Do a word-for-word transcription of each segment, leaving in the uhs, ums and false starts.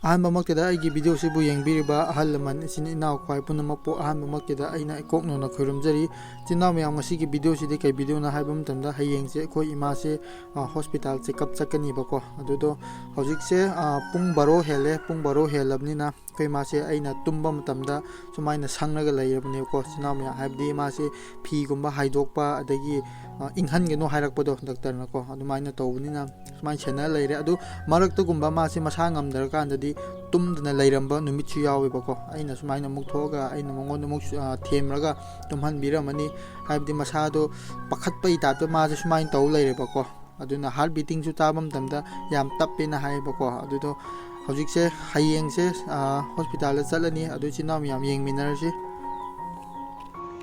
ꯑꯍꯥꯟꯕꯃꯛꯇꯗ ꯑꯩꯒꯤ ꯚꯤꯗꯤꯑꯣꯁꯤꯕꯨ ꯌꯦꯡꯕꯤꯔꯤꯕ ꯑꯍꯜ ꯂꯃꯟ, ꯏꯆꯤꯟ ꯏꯅꯥꯎ ꯈ꯭ꯋꯥꯏ ꯄꯨꯝꯅꯃꯛꯄꯨ ꯑꯍꯥꯟꯕꯃꯛꯇꯗ ꯑꯩꯅ ꯏꯀꯣꯛ ꯅꯧꯅ ꯈꯨꯔꯨꯝꯖꯔꯤ꯫ ꯏꯆꯤꯟ ꯏꯅꯥꯎ ꯃꯌꯥꯝ, ꯉꯁꯤꯒꯤ ꯚꯤꯗꯤꯑꯣꯁꯤꯗꯤ ꯀꯩ ꯚꯤꯗꯤꯑꯣꯅꯣ ꯍꯥꯏꯕ ꯃꯇꯝꯗ, ꯍꯌꯦꯡꯁꯦ ꯑꯩꯈꯣꯏ ꯏꯃꯥꯁꯦ, ꯑ, ꯍꯣꯁꯄꯤꯇꯥꯜ ꯆꯦꯛꯑꯞ ꯆꯠꯀꯅꯤꯕꯀꯣ꯫ ꯑꯗꯨꯗꯣ ꯍꯧꯖꯤꯛꯁꯦ, ꯑ, ꯄꯨꯡ ꯕꯥꯔꯣ ꯍꯦꯜꯂꯦ꯫ ꯄꯨꯡ ꯕꯥꯔꯣ ꯍꯦꯜꯂꯕꯅꯤꯅ ꯑꯩꯈꯣꯏ ꯏꯃꯥꯁꯦ ꯑꯩꯅ ꯇꯨꯝꯕ ꯃꯇꯝꯗ ꯁꯨꯃꯥꯏꯅ ꯁꯪꯉꯒ ꯂꯩꯔꯕꯅꯦꯕꯀꯣ, ꯏꯆꯤꯟ ꯏꯅꯥꯎ ꯃꯌꯥꯝ꯫ ꯍꯥꯏꯕꯗꯤ ꯃꯥꯁꯦ ꯐꯤꯒꯨꯝꯕ ꯍꯥꯏꯗꯣꯛꯄ, ꯑꯗꯒꯤ, ꯑ, ꯏꯪꯍꯟꯒꯅꯨ ꯍꯥꯏꯔꯛꯄꯗꯣ ꯗꯥꯛꯇꯔꯅꯀꯣ, ꯑꯗꯨꯃꯥꯏꯅ ꯇꯧꯕꯅꯤꯅ ꯁꯨꯃꯥꯏꯅ ꯁꯦꯟꯅꯔ ꯂꯩꯔꯦ꯫ ꯑꯗꯨ ꯃꯔꯛꯇꯒꯨꯝꯕ ꯃꯥꯁꯦ ꯃꯁꯥ ꯉꯝꯗ꯭ꯔꯀꯥꯟꯗꯗꯤ ꯇꯨꯝꯗꯅ ꯂꯩꯔꯝꯕ ꯅꯨꯃꯤꯠꯁꯨ ꯌꯥꯎꯋꯦꯕꯀꯣ꯫ ꯑꯩꯅ ꯁꯨꯃꯥꯏꯅ ꯑꯃꯨꯛ ꯊꯣꯛꯑꯒ ꯑꯩꯅ ꯃꯉꯣꯟꯗ ꯑꯃꯨꯛ, ꯑ, ꯊꯦꯝꯂꯒ ꯇꯨꯝꯍꯟꯕꯤꯔꯝꯃꯅꯤ꯫ ꯍꯥꯏꯕꯗꯤ ꯃꯁꯥꯗꯣ ꯄꯥꯈꯠꯄꯒꯤ ꯇꯥꯏꯞꯇ ꯃꯥꯁꯦ ꯁꯨꯃꯥꯏꯅ ꯇꯧ ꯂꯩꯔꯦꯕꯀꯣ꯫ ꯑꯗꯨꯅ ꯍꯥꯔꯠ ꯕꯤꯇꯤꯡꯁꯨ ꯇꯥꯕ ꯃꯇꯝꯗ ꯌꯥꯝ ꯇꯞꯄꯦꯅ ꯍꯥꯏꯌꯦꯕꯀꯣ꯫ ꯑꯗꯨꯗꯣ ꯍꯧꯖꯤꯛꯁꯦ, ꯍꯌꯦꯡꯁꯦ, ꯑ, ꯍꯣꯁꯄꯤꯇꯥꯜꯗ ꯆꯠꯂꯅꯤ꯫ ꯑꯗꯨ ꯏꯆꯤꯟ ꯏꯅꯥꯎ ꯃꯌꯥꯝ ꯌꯦꯡꯃꯤꯟꯅꯔꯁꯤ꯫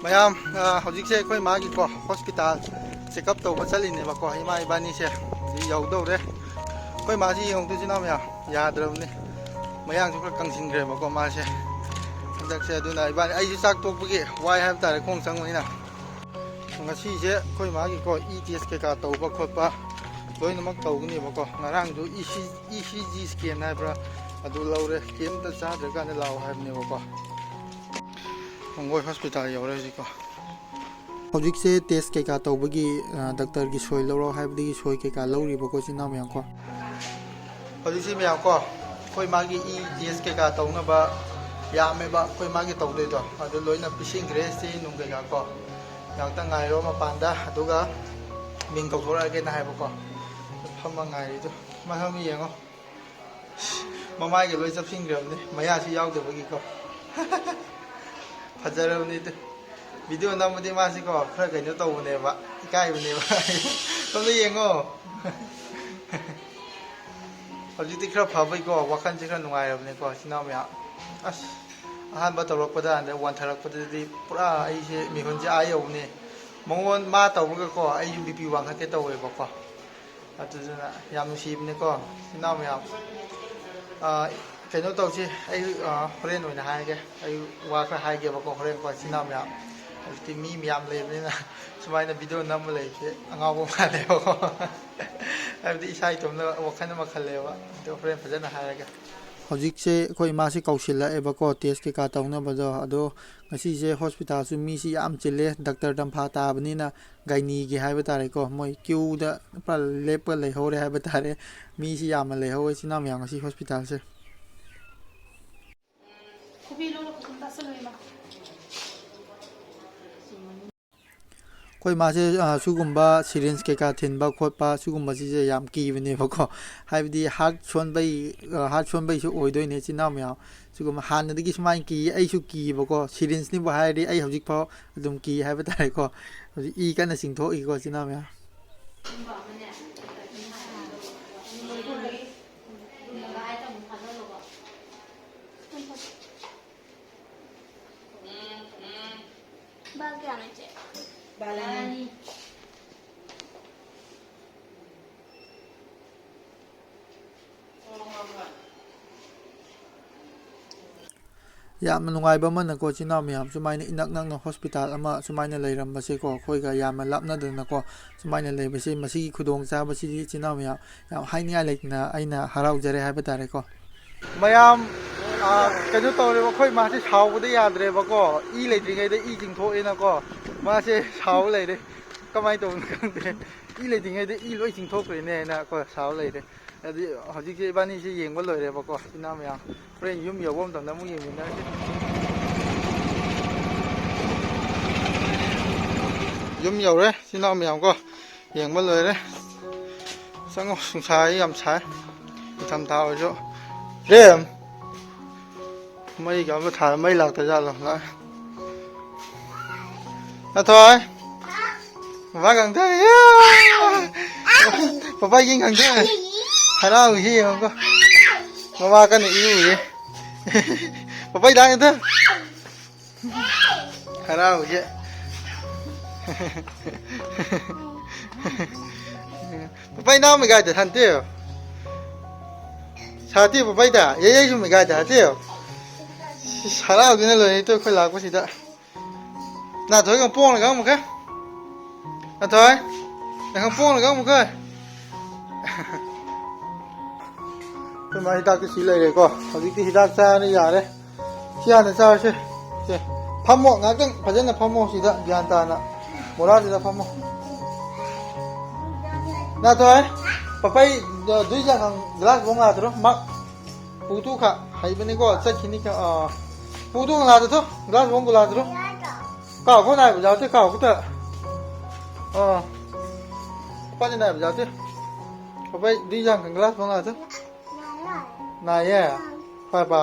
ꯃꯌꯥꯝ, ꯑ, ꯍꯧꯖꯤꯛꯁꯦ ꯑꯩꯈꯣꯏ ꯃꯥꯒꯤꯀꯣ ꯍꯣꯁꯄꯤꯇꯥꯜ ꯆꯦꯛꯑꯞ ꯇꯧꯕ ꯆꯠꯂꯤꯅꯦꯕꯀꯣ꯫ ꯏꯃꯥ ꯏꯕꯥꯅꯤꯁꯦ ꯍꯧꯖꯤꯛ ꯌꯧꯗꯧꯔꯦ꯫ ꯑꯩꯈꯣꯏ ꯃꯥꯁꯤ ꯌꯦꯡꯉꯨꯗꯣꯏ ꯏꯆꯤꯟ ꯏꯅꯥꯎ ꯃꯌꯥꯝ, ꯌꯥꯗ꯭ꯔꯕꯅꯤ꯫ ꯃꯌꯥꯡꯁꯨ ꯈꯔ ꯀꯪꯁꯤꯟꯈ꯭ꯔꯦꯕꯀꯣ ꯃꯥꯁꯦ ꯍꯟꯗꯛꯁꯦ꯫ ꯑꯗꯨꯅ ꯏꯕꯥꯅꯤ, ꯑꯩꯁꯨ ꯆꯥꯛ ꯇꯣꯛꯄꯒꯤ ꯋꯥꯏ ꯍꯥꯏꯕ ꯇꯥꯔꯦ, ꯈꯣꯡ ꯆꯪꯕꯅꯤꯅ꯫ ꯉꯁꯤꯁꯦ ꯑꯩꯈꯣꯏ ꯃꯥꯒꯤꯀꯣ ꯏ ꯇꯦꯁ ꯀꯩꯀꯥ ꯇꯧꯕ ꯈꯣꯠꯄ ꯂꯣꯏꯅꯃꯛ ꯇꯧꯒꯅꯦꯕꯀꯣ꯫ ꯉꯔꯥꯡꯗꯨ ꯏ ꯁꯤ, ꯏ ꯁꯤ ꯖꯤ ꯁ꯭ꯀꯦꯟ ꯍꯥꯏꯕ꯭ꯔꯥ, ꯑꯗꯨ ꯂꯧꯔꯦ꯫ ꯀꯩꯝꯇ ꯆꯥꯗ꯭ꯔꯀꯥꯟꯗ ꯂꯥꯛꯑꯣ ꯍꯥꯏꯕꯅꯦꯕꯀꯣ꯫ ꯃꯪꯒꯣꯏ ꯍꯣꯁꯄꯤꯇꯥꯜ ꯌꯧꯔꯦ ꯍꯧꯖꯤꯛꯀꯣ꯫ ꯍꯧꯖꯤꯛꯁꯦ ꯇꯦꯁ ꯀꯩꯀꯥ ꯇꯧꯕꯒꯤ, ꯑ, ꯗꯥꯛꯇꯔꯒꯤ ꯁꯣꯏ ꯂꯧꯔꯣ ꯍꯥꯏꯕꯗꯒꯤ ꯁꯣꯏ ꯀꯩꯀꯥ ꯂꯧꯔꯤꯕꯀꯣ, ꯏꯆꯤꯟ ꯏꯅꯥꯎ ꯃꯌꯥꯝ ꯀꯣ꯫ ꯍꯧꯖꯤꯛꯁꯤ ꯃꯌꯥꯝ ꯀꯣ, ꯑꯩꯈꯣꯏ ꯃꯥꯒꯤ ꯏ ꯇꯦꯁ ꯀꯩꯀꯥ ꯇꯧꯅꯕ ꯌꯥꯝꯃꯦꯕ ꯑꯩꯈꯣꯏ ꯃꯥꯒꯤ ꯇꯧꯗꯣꯏꯗꯣ, ꯑꯗꯨ ꯂꯣꯏꯅ ꯄꯤꯁꯤꯟꯈ꯭ꯔꯦ, ꯆꯦ ꯅꯨꯡ ꯀꯩꯀꯥ ꯀꯣ꯫ ꯉꯥꯛꯇꯪ ꯉꯥꯏꯔꯣ ꯃꯄꯥꯟꯗ, ꯑꯗꯨꯒ ꯃꯤꯡ ꯀꯧꯊꯣꯔꯛꯑꯒꯦꯅ ꯍꯥꯏꯕꯀꯣ꯫ ꯐꯝꯃ ꯉꯥꯏꯔꯤꯗꯣ, ꯃꯁꯝ ꯌꯦꯡꯉꯣ꯫ ꯃꯃꯥꯏꯒ ꯂꯣꯏ ꯆꯞꯁꯤꯟꯈ꯭ꯔꯕꯅꯤ, ꯃꯌꯥꯁꯨ ꯌꯥꯎꯗꯕꯒꯤꯀꯣ꯫ ꯐꯖꯔꯕꯅꯤ ꯑꯗꯨ꯫ ꯚꯤꯗꯤꯑꯣ ꯅꯝꯕꯗꯤ ꯃꯥꯁꯤꯀꯣ ꯈꯔ ꯀꯩꯅꯣ ꯇꯧꯕꯅꯦꯕ, ꯏꯀꯥꯏꯕꯅꯦꯕ꯫ ꯁꯣꯝꯗ ꯌꯦꯡꯉꯣ꯫ ꯍꯧꯖꯤꯛꯇꯤ ꯈꯔ ꯐꯕꯩꯀꯣ, ꯋꯥꯈꯜꯁꯦ ꯈꯔ ꯅꯨꯡꯉꯥꯏꯔꯕꯅꯦꯀꯣ, ꯏꯆꯤꯟ ꯏꯅꯥꯎ ꯃꯌꯥꯝ꯫ ꯑꯁ, ꯑꯍꯥꯟꯕ ꯇꯧꯔꯛꯄꯗ ꯑꯗ ꯋꯥꯟꯊꯔꯛꯄꯗꯗꯤ ꯄꯨꯔꯥ ꯑꯩꯁꯦ ꯃꯤꯍꯨꯟꯁꯦ ꯑꯥ ꯌꯧꯕꯅꯦ꯫ ꯃꯉꯣꯟ, ꯃꯥ ꯇꯧꯕꯒꯀꯣ ꯑꯩꯁꯨ ꯕꯤ ꯄꯤ ꯋꯥꯡꯈꯠꯀꯦ ꯇꯧꯋꯦꯕꯀꯣ꯫ ꯑꯗꯨꯗꯨꯅ ꯌꯥꯝ ꯅꯨꯡꯁꯤꯕꯅꯦꯀꯣ, ꯏꯆꯤꯟ ꯏꯅꯥꯎ ꯃꯌꯥꯝ꯫ ꯑꯥ, ꯀꯩꯅꯣ ꯇꯧꯁꯤ, ꯑꯩ, ꯑꯥ, ꯍꯣꯔꯦꯟ ꯑꯣꯏꯅ ꯍꯥꯏꯔꯒꯦ꯫ ꯑꯩ ꯋꯥ ꯈꯔ ꯍꯥꯏꯒꯦꯕꯀꯣ ꯍꯣꯔꯦꯟꯀꯣ, ꯏꯆꯤꯟ ꯏꯅꯥꯎ ꯃꯌꯥꯝ꯫ ꯍꯧꯖꯤꯛꯇꯤ ꯃꯤ ꯃꯌꯥꯝ ꯂꯩꯕꯅꯤꯅ ꯁꯨꯃꯥꯏꯅ ꯚꯤꯗꯤꯑꯣ ꯅꯝꯕ ꯂꯩꯕꯁꯦ ꯑꯉꯥꯎꯕ ꯃꯥꯜꯂꯦꯕꯀꯣ꯫ ꯍꯥꯏꯕꯗꯤ ꯏꯁꯥ ꯏꯇꯣꯝꯇ ꯋꯥꯈꯜ ꯑꯃ ꯈꯜꯂꯦꯕ꯫ ꯑꯗꯣ ꯍꯣꯔꯦꯟ ꯐꯖꯅ ꯍꯥꯏꯔꯒꯦ꯫ ꯍꯧꯖꯤꯛꯁꯦ ꯑꯩꯈꯣꯏ ꯏꯃꯥꯁꯦ ꯀꯧꯁꯤꯜꯂꯛꯑꯦꯕꯀꯣ, ꯇꯦꯁ ꯀꯩꯀꯥ ꯇꯧꯅꯕꯗꯣ꯫ ꯑꯗꯣ ꯉꯁꯤꯁꯦ ꯍꯣꯁꯄꯤꯇꯥꯜꯁꯨ ꯃꯤꯁꯤ ꯌꯥꯝ ꯆꯤꯜꯂꯦ, ꯗꯥꯛꯇꯔ ꯇꯝꯐꯥ ꯇꯥꯕꯅꯤꯅ ꯒꯥꯏꯅꯤꯒꯤ ꯍꯥꯏꯕ ꯇꯥꯔꯦꯀꯣ, ꯃꯣꯏ ꯀ꯭ꯌꯨꯗ ꯄꯨꯔꯥ ꯂꯦꯞꯄ ꯂꯩꯍꯧꯔꯦ ꯍꯥꯏꯕ ꯇꯥꯔꯦ꯫ ꯃꯤꯁꯤ ꯌꯥꯝꯅ ꯂꯩꯍꯧꯋꯦ ꯏꯆꯤꯟ ꯏꯅꯥꯎ ꯃꯌꯥꯝ ꯉꯁꯤ ꯍꯣꯁꯄꯤꯇꯥꯜꯁꯦ꯫ ꯑꯩꯈꯣꯏ ꯃꯥꯁꯦ, ꯑ, ꯁꯤꯒꯨꯝꯕ ꯁꯤꯔꯤꯟꯁ ꯀꯩꯀꯥ ꯊꯤꯟꯕ ꯈꯣꯠꯄ ꯁꯤꯒꯨꯝꯕꯁꯤꯁꯦ ꯌꯥꯝ ꯀꯤꯕꯅꯦꯕꯀꯣ꯫ ꯍꯥꯏꯕꯗꯤ ꯍꯥꯔꯠ ꯁꯣꯟꯕꯩ, ꯑ, ꯍꯥꯔꯠ ꯁꯣꯟꯕꯩꯁꯨ ꯑꯣꯏꯗꯣꯏꯅꯦ ꯏꯆꯤꯟ ꯏꯅꯥꯎ ꯃꯌꯥꯝ꯫ ꯁꯤꯒꯨꯝꯕ ꯍꯥꯟꯅꯗꯒꯤ ꯁꯨꯃꯥꯏꯅ ꯀꯤ, ꯑꯩꯁꯨ ꯀꯤꯕꯀꯣ꯫ ꯁꯤꯔꯤꯟꯁꯅꯤꯕꯨ ꯍꯥꯏꯔꯗꯤ ꯑꯩ ꯍꯧꯖꯤꯛꯐꯥꯎ ꯑꯗꯨꯝ ꯀꯤ ꯍꯥꯏꯕ ꯇꯥꯔꯦꯀꯣ꯫ ꯍꯧꯖꯤꯛ ꯏ ꯀꯟꯅ ꯆꯤꯡꯊꯣꯛꯏꯀꯣ ꯏꯆꯤꯟ ꯏꯅꯥꯎ ꯃꯌꯥꯝ꯫ ꯕꯥꯜ ꯀꯌꯥꯅꯣ, ꯏꯆꯦ? ꯕꯥꯜ ꯑꯅꯤ꯫ ꯌꯥꯝꯅ ꯅꯨꯡꯉꯥꯏꯕ ꯑꯃꯅꯀꯣ, ꯏꯆꯤꯟ ꯏꯅꯥꯎ ꯃꯌꯥꯝ ꯁꯨꯃꯥꯏꯅ ꯏꯅꯛ ꯅꯛꯅ ꯍꯣꯁꯄꯤꯇꯥꯜ ꯑꯃ ꯁꯨꯃꯥꯏꯅ ꯂꯩꯔꯝꯕꯁꯦꯀꯣ, ꯑꯩꯈꯣꯏꯒ ꯌꯥꯝꯅ ꯂꯥꯞꯅꯗꯅꯀꯣ ꯁꯨꯃꯥꯏꯅ ꯂꯩꯕꯁꯦ, ꯃꯁꯤꯒꯤ ꯈꯨꯗꯣꯡꯆꯥꯕꯁꯤꯗꯤ ꯏꯆꯤꯟ ꯏꯅꯥꯎ ꯃꯌꯥꯝ ꯌꯥꯝ ꯍꯥꯏꯅꯤꯡꯉꯥꯏ ꯂꯩꯇꯅ ꯑꯩꯅ ꯍꯔꯥꯎꯖꯔꯦ ꯍꯥꯏꯕ ꯇꯥꯔꯦꯀꯣ꯫ ꯃꯌꯥꯝ, ꯑ, ꯀꯩꯅꯣ ꯇꯧꯔꯦꯕ, ꯑꯩꯈꯣꯏ ꯃꯥꯁꯦ ꯁꯥꯎꯕꯗ ꯌꯥꯗ꯭ꯔꯦꯕꯀꯣ꯫ ꯏ ꯂꯩꯇ꯭ꯔꯤꯉꯩꯗ ꯏ ꯆꯤꯡꯊꯣꯛꯑꯦꯅꯀꯣ, ꯃꯥꯁꯦ ꯁꯥꯎ ꯂꯩꯔꯦ꯫ ꯀꯃꯥꯏꯅ ꯇꯧꯕꯅꯣ ꯈꯪꯗꯦ꯫ ꯏ ꯂꯩꯇ꯭ꯔꯤꯉꯩꯗ ꯏ ꯂꯣꯏ ꯆꯤꯡꯊꯣꯛꯈ꯭ꯔꯦꯅꯦ ꯍꯥꯏꯅ ꯑꯩꯈꯣꯏ ꯁꯥꯎ ꯂꯩꯔꯦ꯫ ꯑꯗꯨꯗꯤ ꯍꯧꯖꯤꯛꯁꯦ ꯏꯕꯥꯅꯤꯁꯦ ꯌꯦꯡꯕ ꯂꯣꯏꯔꯦꯕꯀꯣ, ꯏꯆꯤꯟ ꯏꯅꯥꯎ ꯃꯌꯥꯝ꯫ ꯍꯣꯔꯦꯟ ꯌꯨꯝ ꯌꯧꯕ ꯃꯇꯝꯗ ꯑꯃꯨꯛ ꯌꯦꯡꯃꯤꯟꯅꯔꯁꯤ꯫ ꯌꯨꯝ ꯌꯧꯔꯦ, ꯏꯆꯤꯟ ꯏꯅꯥꯎ ꯃꯌꯥꯝ ꯀꯣ꯫ ꯌꯦꯡꯕ ꯂꯣꯏꯔꯦ꯫ ꯆꯪꯉꯣ, ꯅꯨꯡꯁꯥ ꯌꯥꯝ ꯁꯥꯏ꯫ ꯅꯤꯡꯊꯝꯊꯥ ꯑꯣꯏꯔꯁꯨ꯫ ꯔꯦꯝ! ꯃꯩꯒ ꯑꯃ ꯊꯥ-, ꯃꯩ ꯂꯥꯛꯇ ꯖꯥꯠꯂꯣ? ꯂꯥꯛꯑꯦ꯫ ꯅꯊꯣꯏ! ꯕꯕꯥ ꯀꯪꯊꯩ! ꯄꯄꯥꯒꯤ ꯀꯪꯊꯩ! ꯍꯔꯥꯎꯏꯁꯤ ꯌꯦꯡꯉꯣꯀꯣ꯫ ꯃꯃꯥ ꯀꯟꯅ ꯏꯔꯨꯔꯤ꯫ ꯄꯄꯥ ꯂꯥꯛꯑꯦ ꯑꯝꯇ꯫ ꯍꯔꯥꯎꯒꯦ꯫ ꯄꯄꯥꯏ ꯅꯥꯎ ꯃꯤꯒꯥꯏꯗ ꯁꯥꯟꯇꯦ꯫ ꯁꯥꯇꯦ ꯄꯄꯥꯏꯗ꯫ ꯌꯩ ꯌꯩꯁꯨ ꯃꯤꯒꯥꯏꯗ ꯁꯥꯇꯦ꯫ ꯏꯁ, ꯍꯔꯥꯎꯗꯨꯅ ꯂꯣꯏꯔꯦ ꯇꯨ ꯑꯩꯈꯣꯏ ꯂꯥꯛꯄꯁꯤꯗ꯫ ꯅꯥꯊꯣꯏꯒ ꯄꯣꯡꯂꯒ ꯑꯃꯨꯛꯀ꯫ ꯅꯥꯊꯣꯏ꯫ ꯅꯪ ꯄꯣꯡꯂꯒ ꯑꯃꯨꯛꯀ꯫ ꯃꯥ ꯍꯤꯗꯥꯛꯇꯤ ꯁꯤ ꯂꯩꯔꯦꯀꯣ꯫ ꯍꯧꯖꯤꯛꯇꯤ ꯍꯤꯗꯥꯛ ꯆꯥꯔꯅꯤ, ꯌꯥꯔꯦ꯫ ꯁꯤ ꯍꯥꯟꯅ ꯆꯥꯔꯁꯦ꯫ ꯁꯦ, ꯐꯝꯃꯣ ꯉꯥꯛꯇꯪ, ꯐꯖꯅ ꯐꯝꯃꯣ ꯁꯤꯗ, ꯒ꯭ꯌꯥꯟ ꯇꯥꯅ꯫ ꯃꯣꯔꯥꯁꯤꯗ ꯐꯝꯃꯣ꯫ ꯅꯥꯊꯣꯏ, ꯄꯄꯩ, ꯗꯨꯏ ꯆꯥ ꯈꯪ ꯒ꯭ꯂꯥꯁ ꯕꯣꯡ ꯂꯥꯛꯇ꯭ꯔꯣ? ꯃꯥ ꯄꯨꯊꯣꯛꯈ ꯍꯩꯕꯅꯤꯀꯣ, ꯆꯠꯈꯤꯅꯤ ꯈ-, ꯑꯥ꯫ ꯄꯨꯊꯣꯛ ꯂꯥꯛꯇ ꯊꯣ, ꯒ꯭ꯂꯥꯁ ꯕꯣꯡ ꯂꯥꯛꯇ꯭ꯔꯣ? ꯀꯥꯎ ꯈꯣ ꯅꯥꯏꯕ ꯌꯥꯎꯇꯦ, ꯀꯥꯎ ꯈꯨꯠꯇ꯫ ꯑꯥ꯫ ꯄꯥꯗꯤ ꯅꯥꯏꯕ ꯌꯥꯎꯇꯦ꯫ ꯄꯄꯩ, ꯗꯨꯏ ꯆꯥ ꯈꯪ ꯒ꯭ꯂꯥꯁ ꯕꯣꯡ ꯂꯥꯛꯇ꯭ꯔꯣ? ꯅꯥꯏꯌꯦ? ꯄꯥ, ꯄꯥ꯫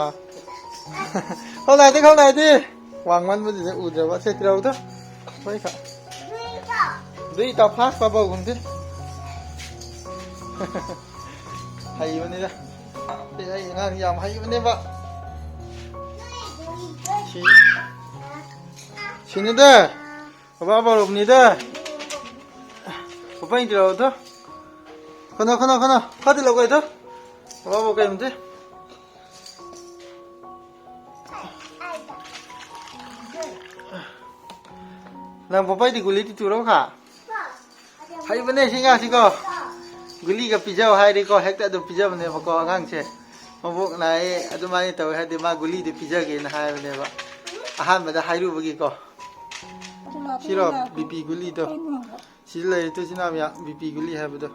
ꯈꯧ ꯅꯥꯏꯗꯦ, ꯈꯧ ꯅꯥꯏꯗꯦ꯫ ꯋꯥꯡꯃꯟꯕꯗꯨꯗ ꯎꯗ꯭ꯔꯕ꯫ ꯁꯦ, ꯇꯤꯔꯧꯗꯣ꯫ ꯍꯣꯏ, ꯈ-, ꯑꯗꯨꯏ ꯇꯧ ꯐꯥꯁ ꯄꯥꯕꯒꯨꯝꯗꯤ꯫ ꯍꯩꯕꯅꯤꯗ꯫ ꯑꯦ, ꯑꯩ ꯑꯉꯥꯡ ꯌꯥꯝ ꯍꯩꯕꯅꯦꯕ꯫ ꯁꯤ-, ꯁꯤꯅꯤꯗ꯫ ꯕꯕꯥ ꯕꯥꯔꯣꯞꯅꯤꯗ꯫ ꯕꯕꯥ ꯏꯟꯗꯤꯔꯥꯗꯣ꯫ ꯀꯅꯥ, ꯀꯅꯥ, ꯀꯅꯥ? ꯐꯥꯗꯤ ꯂꯧꯒꯦꯗꯣ꯫ ꯕꯕꯥ ꯕꯥꯔꯣꯞ ꯀꯩꯝꯇꯦ꯫ ꯅꯪ ꯄꯄꯩꯗꯤ ꯒꯨꯂꯤꯗꯤ ꯇꯨꯔꯣ ꯈꯥ? ꯍꯩꯕꯅꯦ ꯁꯤ ꯉꯥꯁꯤꯀꯣ꯫ ꯒꯨꯂꯤꯒ ꯄꯤꯖꯧ ꯍꯥꯏꯔꯗꯤꯀꯣ, ꯍꯦꯛꯇ ꯑꯗꯨꯝ ꯄꯤꯖꯕꯅꯦꯕꯀꯣ ꯑꯉꯥꯡꯁꯦ꯫ ꯃꯕꯣꯛ ꯅꯥꯏꯌꯦ, ꯑꯗꯨꯃꯥꯏꯅ ꯇꯧꯋꯦ ꯍꯥꯏꯔꯗꯤ ꯃꯥ ꯒꯨꯂꯤꯗꯤ ꯄꯤꯖꯒꯦꯅ ꯍꯥꯏꯕꯅꯦꯕ꯫ ꯑꯍꯥꯟꯕꯗ ꯍꯥꯏꯔꯨꯕꯒꯤꯀꯣ꯫ ꯁꯤꯔꯣ, ꯕꯤ ꯄꯤ ꯒꯨꯂꯤꯗꯣ꯫ ꯁꯤꯗ ꯂꯩꯔꯦ ꯇꯨ ꯏꯆꯤꯟ ꯏꯅꯥꯎ ꯃꯌꯥꯝ, ꯕꯤ ꯄꯤ ꯒꯨꯂꯤ ꯍꯥꯏꯕꯗꯣ꯫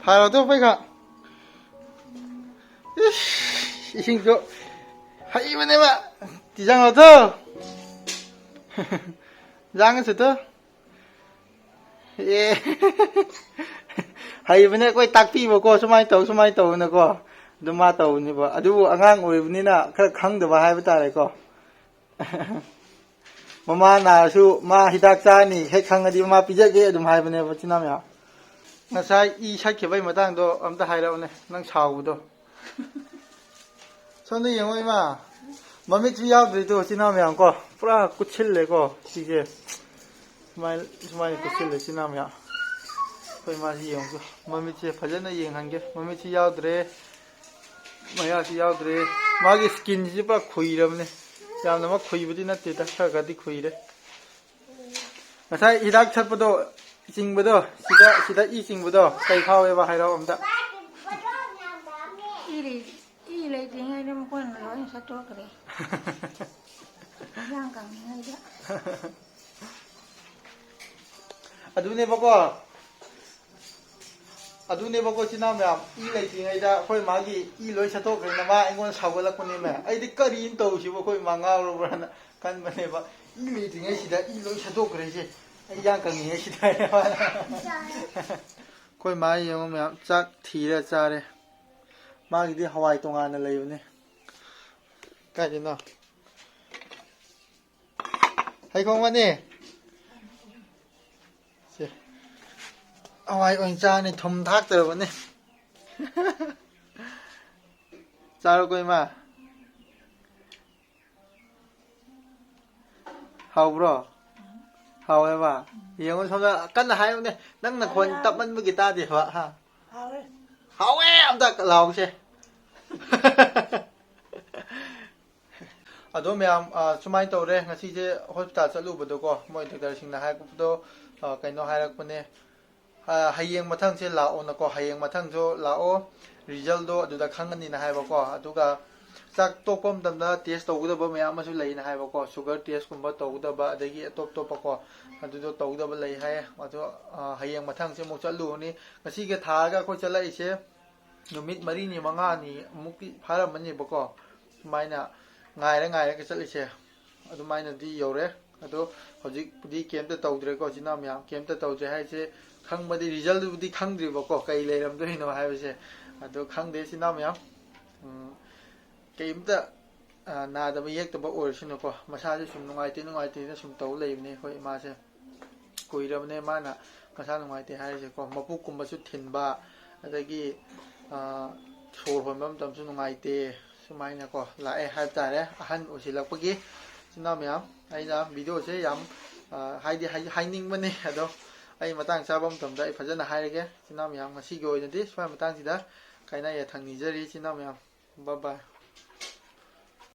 ꯐꯥꯔꯣ ꯇꯨ ꯄꯩꯈꯥ꯫ ꯏꯁ, ꯏꯁꯤꯡꯁꯨ ꯍꯩꯕꯅꯦꯕ꯫ ꯇꯤꯖꯥꯡ ꯂꯧꯊꯣ꯫ ꯂꯥꯡꯉꯁꯨ ꯇꯨ꯫ ꯑꯦ꯫ ꯍꯩꯕꯅꯦ ꯑꯩꯈꯣꯏ ꯇꯥꯛꯄꯤꯕꯀꯣ, ꯁꯨꯃꯥꯏꯅ ꯇꯧ, ꯁꯨꯃꯥꯏꯅ ꯇꯧꯅꯀꯣ꯫ ꯑꯗꯨ ꯃꯥ ꯇꯧꯕꯅꯦꯕ꯫ ꯑꯗꯨꯕꯨ ꯑꯉꯥꯡ ꯑꯣꯏꯕꯅꯤꯅ ꯈꯔ ꯈꯪꯗꯕ ꯍꯥꯏꯕ ꯇꯥꯔꯦꯀꯣ꯫ ꯃꯃꯥ ꯅꯥꯔꯁꯨ ꯃꯥ ꯍꯤꯗꯥꯛ ꯆꯥꯔꯅꯤ ꯍꯦꯛ ꯈꯪꯉꯗꯤ ꯃꯃꯥ ꯄꯤꯖꯒꯦ ꯑꯗꯨꯝ ꯍꯥꯏꯕꯅꯦꯕ ꯏꯆꯤꯟ ꯏꯅꯥꯎ ꯃꯌꯥꯝ꯫ ꯉꯁꯥꯏ ꯏ ꯁꯛꯈꯤꯕꯩ ꯃꯇꯥꯡꯗꯣ ꯑꯝꯇ ꯍꯥꯏꯔꯛꯎꯅꯦ, ꯅꯪ ꯁꯥꯎꯕꯗꯣ꯫ ꯁꯣꯝꯗ ꯌꯦꯡꯉꯣ ꯏꯃꯥ, ꯃꯃꯤꯠꯁꯨ ꯌꯥꯎꯗ꯭ꯔꯤꯗꯣ ꯏꯆꯤꯟ ꯏꯅꯥꯎ ꯃꯌꯥꯝ ꯀꯣ, ꯄꯨꯔꯥ ꯀꯨꯠꯁꯤꯜꯂꯦꯀꯣ ꯁꯤꯁꯦ꯫ ꯁꯨꯃꯥꯏꯅ, ꯁꯨꯃꯥꯏꯅ ꯀꯨꯠꯁꯤꯜꯂꯦ ꯏꯆꯤꯟ ꯏꯅꯥꯎ ꯃꯌꯥꯝ꯫ ꯑꯩꯈꯣꯏ ꯃꯥꯁꯤ ꯌꯦꯡꯉꯨꯀꯣ, ꯃꯃꯤꯠꯁꯦ ꯐꯖꯅ ꯌꯦꯡꯍꯟꯒꯦ꯫ ꯃꯃꯤꯠꯁꯤ ꯌꯥꯎꯗ꯭ꯔꯦ, ꯃꯌꯥꯁꯤ ꯌꯥꯎꯗ꯭ꯔꯦ꯫ ꯃꯥꯒꯤ ꯁ꯭ꯀꯤꯟꯁꯤꯁꯨ ꯄꯨꯔꯥ ꯈꯨꯏꯔꯕꯅꯦ꯫ ꯌꯥꯝꯅꯃꯛ ꯈꯨꯏꯕꯗꯤ ꯅꯠꯇꯦꯗ, ꯈꯔ ꯈꯔꯗꯤ ꯈꯨꯏꯔꯦ꯫ ꯉꯁꯥꯏ ꯍꯤꯗꯥꯛ ꯊꯛꯄꯗꯣ ꯆꯤꯡꯕꯗꯣ, ꯁꯤꯗ, ꯁꯤꯗ ꯏ ꯆꯤꯡꯕꯗꯣ ꯀꯩ ꯐꯥꯎꯋꯦꯕ, ꯍꯥꯏꯔꯛꯑꯣ ꯑꯝꯇ꯫ ꯏ ꯂꯩ-, ꯏ ꯂꯩꯇ꯭ꯔꯤꯉꯩꯗ ꯃꯈꯣꯏꯅ ꯂꯣꯏꯅ ꯁꯠꯇꯣꯛꯈ꯭ꯔꯦ꯫ ꯏꯟꯖꯥꯡ ꯀꯪꯂꯤꯉꯩꯗ꯫ ꯑꯗꯨꯅꯦꯕꯀꯣ, ꯑꯗꯨꯅꯦꯕꯀꯣ, ꯏꯆꯤꯟ ꯏꯅꯥꯎ ꯃꯌꯥꯝ, ꯏ ꯂꯩꯇ꯭ꯔꯤꯉꯩꯗ ꯑꯩꯈꯣꯏ ꯃꯥꯒꯤ ꯏ ꯂꯣꯏ ꯁꯠꯇꯣꯛꯈ꯭ꯔꯦꯅ ꯃꯥ ꯑꯩꯉꯣꯟꯗ ꯁꯥꯎꯒꯠꯂꯛꯄꯅꯦꯃꯦ꯫ ꯑꯩꯗꯤ ꯀꯔꯤꯅ ꯇꯧꯔꯤꯁꯤꯕꯨ, ꯑꯩꯈꯣꯏ ꯃꯥ ꯉꯥꯎꯔꯕ꯭ꯔꯥꯅ ꯈꯟꯕꯅꯦꯕ꯫ ꯏ ꯂꯩꯇ꯭ꯔꯤꯉꯩꯁꯤꯗ ꯏ ꯂꯣꯏ ꯁꯠꯇꯣꯛꯈ꯭ꯔꯦꯁꯦ, ꯑꯩ ꯏꯌꯥꯡ ꯀꯪꯉꯤꯉꯩꯁꯤꯗ꯫ ꯑꯩꯈꯣꯏ ꯃꯥ ꯌꯦꯡꯉꯣ ꯃꯌꯥꯝ, ꯆꯥꯛ ꯊꯤꯔ ꯆꯥꯔꯦ꯫ ꯃꯥꯒꯤꯗꯤ ꯍꯋꯥꯏ ꯇꯣꯉꯥꯟꯅ ꯂꯩꯕꯅꯦ꯫ ꯀꯥꯏꯗꯩꯅꯣ? ꯍꯩꯈꯣꯡ ꯃꯅꯤ꯫ ꯁꯦ꯫ ꯍꯋꯥꯏ ꯑꯣꯏꯅ ꯆꯥꯅꯤ, ꯊꯨꯝ ꯊꯥꯛꯇ꯭ꯔꯕꯅꯤ꯫ ꯆꯥꯔꯣꯀꯣ, ꯏꯃꯥ꯫ ꯍꯥꯎꯕ꯭ꯔꯣ? ꯍꯥꯎꯋꯦꯕ? ꯌꯦꯡꯉꯣ, ꯁꯣꯝꯗ ꯀꯟꯅ ꯍꯥꯏꯌꯨꯅꯦ꯫ ꯅꯪ ꯅꯈꯣꯟ ꯇꯞꯃꯟꯕꯒꯤ ꯇꯥꯗꯦꯕ, ꯍꯥ? ꯍꯥꯎꯋꯦ꯫ ꯍꯥꯎꯋꯦ! ꯑꯝꯇ ꯂꯥꯎꯁꯦ꯫ ꯑꯗꯣ ꯃꯌꯥꯝ, ꯑ, ꯁꯨꯃꯥꯏꯅ ꯇꯧꯔꯦ꯫ ꯉꯁꯤꯁꯦ ꯍꯣꯁꯄꯤꯇꯥꯜ ꯆꯠꯂꯨꯕꯗꯣꯀꯣ, ꯃꯣꯏ ꯗꯣꯛꯇꯔꯁꯤꯡꯅ ꯍꯥꯏꯔꯛꯄꯗꯣ, ꯑ, ꯀꯩꯅꯣ ꯍꯥꯏꯔꯛꯄꯅꯦ, ꯑ, ꯍꯌꯦꯡ ꯃꯊꯪꯁꯦ ꯂꯥꯛꯑꯣꯅꯀꯣ, ꯍꯌꯦꯡ ꯃꯊꯪꯁꯨ ꯂꯥꯛꯑꯣ, ꯔꯤꯖꯜꯗꯣ ꯑꯗꯨꯗ ꯈꯪꯒꯅꯤꯅ ꯍꯥꯏꯕꯀꯣ꯫ ꯑꯗꯨꯒ ꯆꯥꯛ ꯇꯣꯛꯄ ꯃꯇꯝꯗ ꯇꯦꯁ ꯇꯧꯒꯗꯕ ꯃꯌꯥꯝ ꯑꯃꯁꯨ ꯂꯩꯅ ꯍꯥꯏꯕꯀꯣ, ꯁꯨꯒꯔ ꯇꯦꯁꯀꯨꯝꯕ ꯇꯧꯒꯗꯕ, ꯑꯗꯒꯤ ꯑꯇꯣꯞ ꯑꯇꯣꯞꯄꯀꯣ, ꯑꯗꯨꯗꯣ ꯇꯧꯒꯗꯕ ꯂꯩ ꯍꯥꯏꯌꯦ꯫ ꯑꯗꯣ, ꯑ, ꯍꯌꯦꯡ ꯃꯊꯪꯁꯦ ꯑꯃꯨꯛ ꯆꯠꯂꯨꯔꯅꯤ꯫ ꯉꯁꯤꯒ ꯊꯥꯔꯒ ꯑꯩꯈꯣꯏ ꯆꯠꯂꯛꯏꯁꯦ ꯅꯨꯃꯤꯠ ꯃꯔꯤꯅꯤ ꯃꯉꯥꯅꯤ ꯑꯃꯨꯛꯇꯤ ꯐꯥꯔꯝꯃꯅꯦꯕꯀꯣ, ꯁꯨꯃꯥꯏꯅ ꯉꯥꯏꯔ ꯉꯥꯏꯔꯒ ꯆꯠꯂꯤꯁꯦ꯫ ꯑꯗꯨꯃꯥꯏꯅꯗꯤ ꯌꯧꯔꯦ꯫ ꯑꯗꯣ ꯍꯧꯖꯤꯛꯄꯨꯗꯤ ꯀꯩꯝꯇ ꯇꯧꯗ꯭ꯔꯦꯀꯣ, ꯏꯆꯤꯟ ꯏꯅꯥꯎ ꯃꯌꯥꯝ, ꯀꯩꯝꯇ ꯇꯧꯗ꯭ꯔꯦ ꯍꯥꯏꯁꯦ, ꯈꯪꯕꯗꯤ, ꯔꯤꯖꯜꯗꯨꯕꯨꯗꯤ ꯈꯪꯗ꯭ꯔꯤꯕꯀꯣ, ꯀꯩ ꯂꯩꯔꯝꯗꯣꯏꯅꯣ ꯍꯥꯏꯕꯁꯦ꯫ ꯑꯗꯣ ꯈꯪꯗꯦ, ꯏꯆꯤꯟ ꯏꯅꯥꯎ ꯃꯌꯥꯝ, ꯎꯝ, ꯀꯩꯝꯇ, ꯑ, ꯅꯥꯗꯕ ꯌꯦꯛꯇꯕ ꯑꯣꯏꯔꯁꯅꯨꯀꯣ꯫ ꯃꯁꯥꯁꯦ ꯁꯨꯝ ꯅꯨꯡꯉꯥꯏꯇꯦ ꯅꯨꯡꯉꯥꯏꯇꯦꯅ ꯁꯨꯝ ꯇꯧ ꯂꯩꯕꯅꯦ ꯑꯩꯈꯣꯏ ꯏꯃꯥꯁꯦ꯫ ꯀꯨꯏꯔꯕꯅꯦ ꯃꯥꯅ ꯃꯁꯥ ꯅꯨꯡꯉꯥꯏꯇꯦ ꯍꯥꯏꯔꯤꯁꯦꯀꯣ꯫ ꯃꯄꯨꯛꯀꯨꯝꯕꯁꯨ ꯊꯤꯟꯕ, ꯑꯗꯒꯤ, ꯑ, ꯁꯣꯔ ꯍꯣꯟꯕ ꯃꯇꯝꯁꯨ ꯅꯨꯡꯉꯥꯏꯇꯦ, ꯁꯨꯃꯥꯏꯅꯀꯣ ꯂꯥꯛꯑꯦ ꯍꯥꯏꯕ ꯇꯥꯔꯦ, ꯑꯍꯟ ꯑꯣꯏꯁꯤꯜꯂꯛꯄꯒꯤ꯫ ꯏꯆꯤꯟ ꯏꯅꯥꯎ ꯃꯌꯥꯝ, ꯑꯩꯅ ꯚꯤꯗꯤꯑꯣꯁꯦ ꯌꯥꯝ, ꯑ, ꯍꯥꯏꯗꯤ ꯍꯥꯏ-, ꯍꯥꯏꯅꯤꯡꯕꯅꯦ, ꯑꯗꯣ ꯑꯩ ꯃꯇꯥꯡ ꯆꯥꯕ ꯃꯇꯝꯗ ꯑꯩ ꯐꯖꯅ ꯍꯥꯏꯔꯒꯦ꯫ ꯏꯆꯤꯟ ꯏꯅꯥꯎ ꯃꯌꯥꯝ, ꯉꯁꯤꯒꯤ ꯑꯣꯏꯅꯗꯤ ꯁ꯭ꯋꯥꯏ ꯃꯇꯥꯡꯁꯤꯗ ꯀꯥꯏꯅ ꯌꯥꯊꯪ ꯅꯤꯖꯔꯤ, ꯏꯆꯤꯟ ꯏꯅꯥꯎ ꯃꯌꯥꯝ꯫ ꯕꯥꯏ ꯕꯥꯏ꯫